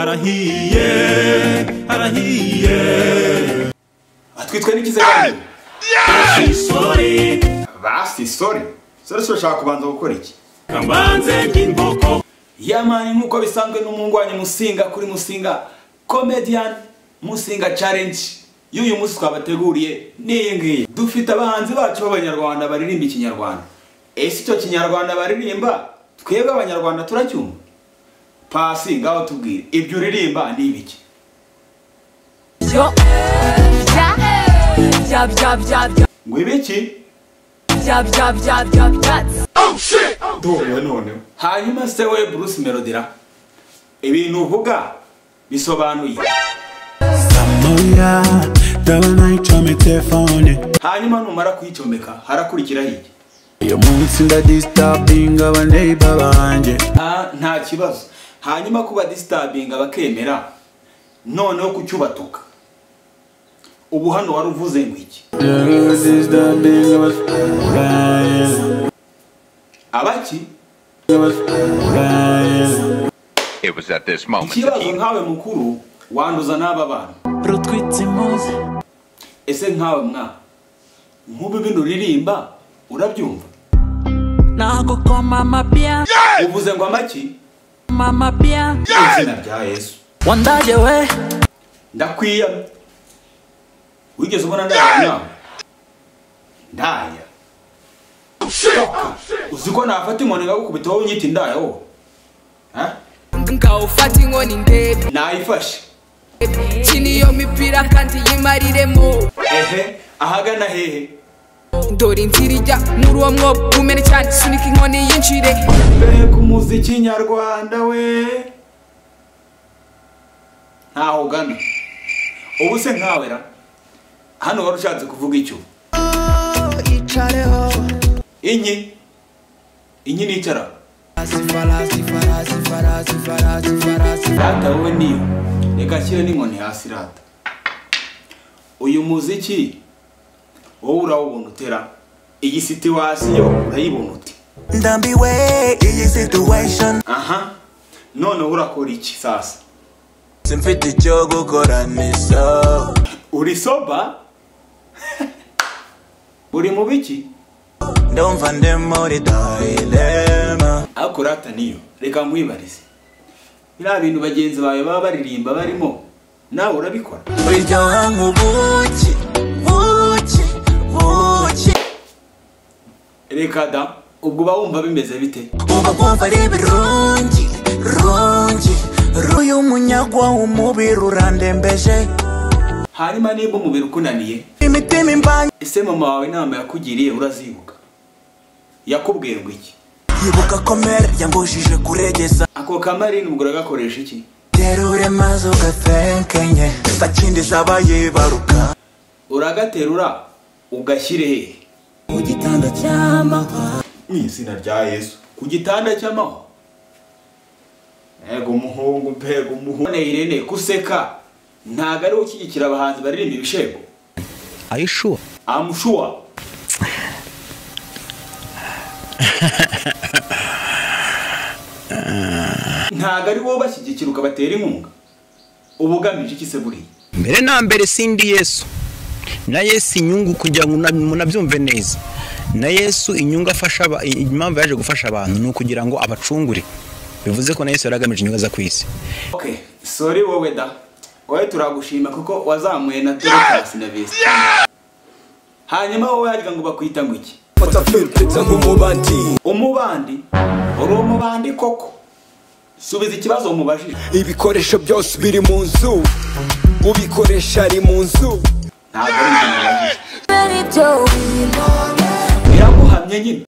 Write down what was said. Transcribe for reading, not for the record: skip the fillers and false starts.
Arahiye, arahiye. Atwitwe n'ikize kandi. Sorry. Basi sorry. Sorry so shaka kubanza gukora iki? Kambanze nginkoko. Yamani nkuko bisanzwe n'umungwanyi Musinga kuri Musinga Comedian Musinga Challenge y'uyu munsi twabateguriye niyi ngiyi. Dufite abahanzi bacu b'abanyarwanda baririmba ikinyarwanda. Ese icyo kinyarwanda baririmba twebwe abanyarwanda turacyumva? Pasi ngaho tubwire ibyo uririmba ni ibiki? Yo ya ya ya ya ngo ibiki? Ya ya ya ya ya. Oh shit. Dore none. Hanyuma se we Bruce Melodira ibintu uvuga bisobanuye. Hanyuma numara kuyicomeka harakurikira iki? Uyu munsi ndadisturbinga abaneighbor banje. Nta kibazo. Hanyuma kuba disturbinga bakemera noneho kucyubatuka. Ubu hano wari uvuze ngo iki? Abaki? It was at this moment. Ikibazo nkawe mukuru wanduza n'aba bana. Ese nkawe mwa nkubu bino uririmba urabyumva? Uvuze ngo amaki? Mama pia. Izina rya Yesu. Wandaje we. Ndakwiya. Wigeze ubona ndaya nawe? Ndaya. Uziko nafata inkoni ngakubita wowe unyita indaya wowe? Ha? Ngawufata inkoni ndebe. Nayifashe. Kini iyo mipira kandi yimariremo. Ehe, ahagana hehe? Dore inzira ijya muri uwo mwobo umene cyane sunika inkoni yinjire. Mbega umuziki nyarwanda we. Ntaho ugana. Ubu se nkawe ra? Hano wari ushatse kuvuga icyo? Inyi. Inyi nicara. Rata wowe niyo. Reka shyire n'inkoni hasi rata. Uyu muziki wowe urawubona utera. Iyi situation urayibona ute? Ndambiwe iyi situation. Aha. None urakora iki sasa? Simfite icyo gukora ni so. Uri soba? Uri mu biki? Ndumva ndi muri dilemma. Ariko rata niyo, reka nkwibarize. Biriya bintu bagenzi bawe baba baririmba barimo, nawe urabikora? Biryoha nk'ubuki, buki, buki. Reka da, ubwo uba wumva bimeze bite? Uba wumva ari ibirungi, rungi. Uyu munyagwa w'umubiri urandembeje. Hanyuma nimba umubiri ukunaniye, imitima imbanye. Ese mama wawe inama yakugiriye urazibuka? Yakubwiye ngo iki? Yibuka komera yambujije kuregeza. Ako kamarini ubwo uragakoresha iki? Terure maze ugatenkenye sakindi zabayibaruka. Uragaterura ugashyire hehe? Ku gitanda cy'amahwa. Mu izina rya Yesu. Ku gitanda cy'amahwa. Ego muhungu mpego muhungu. None Irene kuseka ntago ari ukigikira abahanzi baririmba ibishego. Are you sure? I'm sure. Ntago ari wowe bashyigikira ukabatera inkunga. Ubugamije iki se buriya? Mbere na mbere sindi Yesu. Na Yesu inyungu kugira ngo munabyumve neza. Na Yesu inyungu afasha impamvu yaje gufasha abantu ni ukugira ngo abacungure. Bivuze ko na Yesu yaragamije inyungu za kwisi. Okay, sorry wowe da. Wowe turagushima kuko wazamuye na Dorcas na Vesta. Hanyuma wowe yagira ngo bakwita ngo iki? Nk'umubandi. Umubandi? Uri umubandi koko? Subiza ikibazo umubajije. Ibikoresho byose biri mu nzu. Ubikoresha ari mu nzu. Ntabwo ari ibyo mubajije. Biraguhamye nyine.